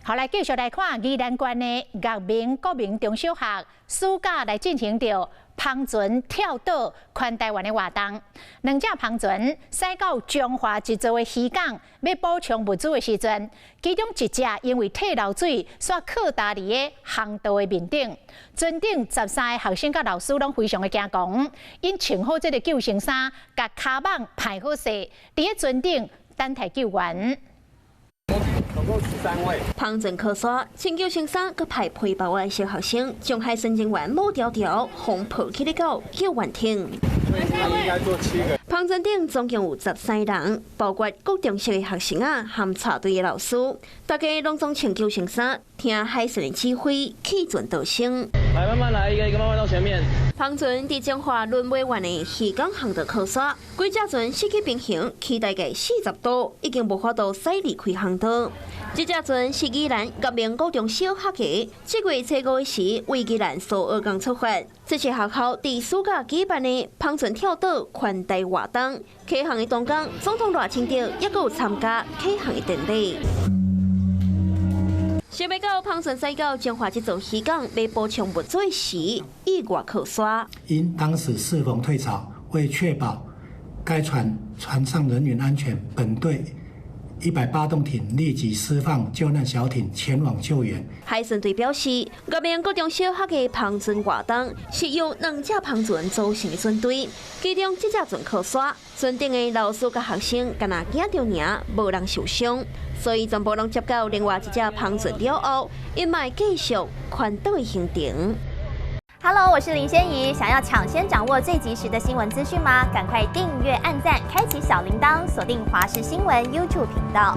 好，來繼續來看宜蘭縣的岳明國民中小學暑假來進行著帆船跳島環台灣的活動。兩隻帆船駛到彰化一座的漁港，欲補充物資的時陣，其中一隻因為退漏水，煞靠踏佇个航道的面頂。船頂13個學生佮老師攏非常的驚惶，𪜶穿好這个救生衫，共跤網排好勢，佇个船頂等待救援。總共13位。帆船靠沙，穿救生衫閣排背包的小學生，將海巡人員某條條風抱起來到救援艇。應該坐7個。帆船頂總共有13人，包括國中小的學生仔和帶隊的老師，大家攏總穿救生衫，聽海巡的指揮，棄船逃生。來，慢慢來，一個一個慢慢到前面。帆船佇彰化崙尾灣的漁港航道靠沙，規隻船失去平衡，起大概40度，已經無法度駛離開航道。這隻船是宜蘭岳明國中小學的，這月初五時為宜蘭蘇澳港出發。這是學校佇暑假舉辦的帆船跳島環台活動。啟航的當天，總統賴清德也閣有參加啟航的典禮。想欲到帆船駛到彰化這座漁港，欲補充物資時，意外靠沙。因當時適逢退潮，為確保該船船上人員安全，本隊108動艇立即釋放救難小艇前往救援。海巡隊表示，岳明國中小學的帆船活動是由兩隻帆船組成的船隊，其中這隻船靠沙，船頂的老師佮學生干焦驚著爾，無人受傷，所以全部攏接到另外一隻帆船了後，𪜶嘛會繼續環島的行程。 Hello，我是林仙怡，想要搶先掌握最及時的新聞資訊嗎？趕快訂閱、按讚、開啟小鈴鐺，鎖定華視新聞 YouTube 頻道。